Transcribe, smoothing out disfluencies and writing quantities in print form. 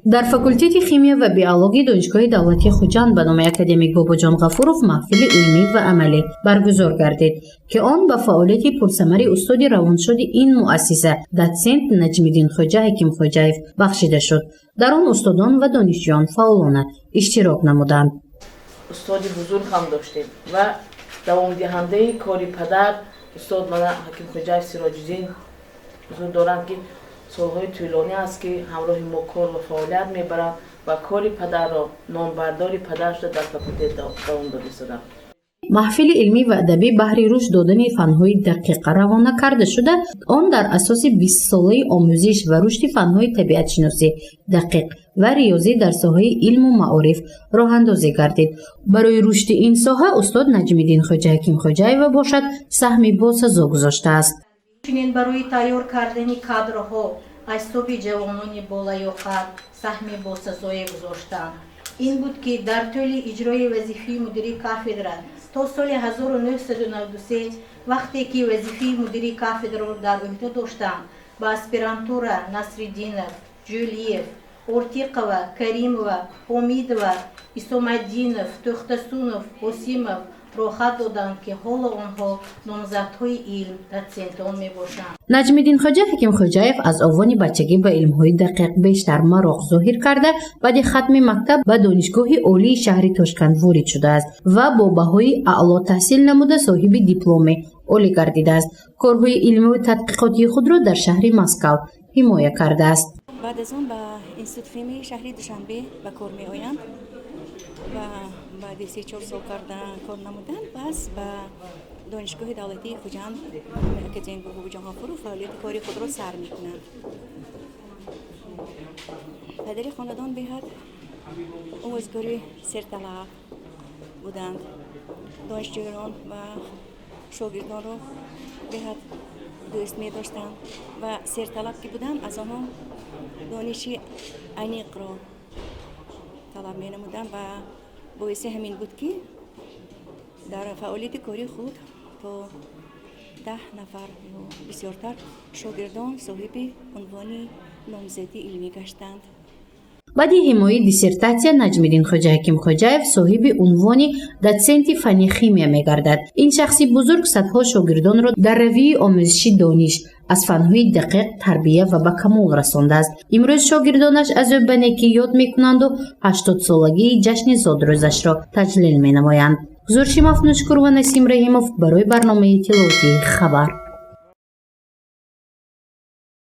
Дар факултети химия ва биологияи Донишгоҳи давлатии Хуҷанд ба номи академик Бобоҷон Ғафуров маҳфили илмӣ ва амалӣ баргузор гардид, ки он ба фаъолияти пурсамари устоди равоншоди ин муассиса, дотсент Наҷмиддин Хоҷа Ҳакимхоҷаев бахшида шуд. Дар он устодон ва донишҷӯён фаъолона иштирок намуданд. Устоди бузург ҳам доштем ва давомдиҳандаи кори падар, устод мана Ҳакимхоҷаев Сироҷиддин ҳузур доранд, ки солҳои тӯлонӣ аст, ки ҳамроҳи мо кор ва фаъолият мебаранд ва кори падарро, номбардори падар шуда, дар факултет давом дода истоданд. Маҳфили илмӣ ва адабӣ баҳри рушд додани фанҳои дақиқа равона карда шуда, он дар асоси 20-солаи омӯзиш ва рушди фанҳои табиатшиносӣ, дақиқ ва риёзӣ дар соҳаи илму маориф роҳандозӣ гардид. Барои рушди ин соҳа устод Наҷмиддин Хоҷа Ҳакимхоҷаева бошад, саҳми босазо гузоштааст. Чунин барои тайёр кардани кадрҳо аз ҳисоби ҷавонони болаёқат саҳми босазое гузоштанд. Ин буд, ки дар тӯли иҷрои вазифаи мудири кафедра то соли 1993, вақте ки вазифаи мудири кафедраро дар ӯҳда доштам, ба аспирантура Насриддинов, Ҷӯлиев, Ортиқова, Каримова, Ҳомидова, Исомаддинов, Тӯхтасунов, Қосимов роҳат доданд, ки ҳоло онҳо номзадҳои илм, дотсентон мебошанд. Наҷмиддин Хоҷа Ҳакимхоҷаев аз овони бачагӣ ба илмҳои дақиқ бештар мароқ зоҳир карда, баъди хатми мактаб ба Донишгоҳи олии шаҳри Тошканд ворид шудааст ва бо баҳои аъло таҳсил намуда, соҳиби дипломи олӣ гардидааст. Корҳои илмию тадқиқотии худро дар шаҳри Москав ҳимоя кардааст. Баъд аз он ба Институти химияи шаҳри Душанбе ба кор меоянд ва баъди 3-4 сол кор намудан, пас ба Донишгоҳи давлатии Хуҷанд, академик Бобоҷон Ғафуров фаъолияти кори худро сар мекунанд. Падари хонадон беҳад омӯзгори серталаб буданд. Донишҷӯён ва шогирдонро беҳад дӯст медоштанд ва серталаб ки буданд, аз онҳо дониши аниқро талаб менамуданд ва боиси ҳамин буд, ки дар фаъолияти кори худ то 10 нафар ё бисёртар шогирдон соҳиби унвони номзадии илмӣ гаштанд. Баъди ҳимояи диссертатсия Наҷмиддин Хоҷа Ҳакимхоҷаев соҳиби унвони дотсенти фанни химия мегардад. Ин шахси бузург садҳо шогирдонро дар равияи омӯзиши дониш аз фанҳои дақиқ тарбия ва ба камол расондааст. Имрӯз шогирдонаш аз ӯ ба некӣ ёд мекунанду 80-солагии ҷашни зодрӯзашро таҷлил менамоянд. Зурши Мафнушкур ва Насим Раҳимов барои барномаи иттилоотии «Хабар».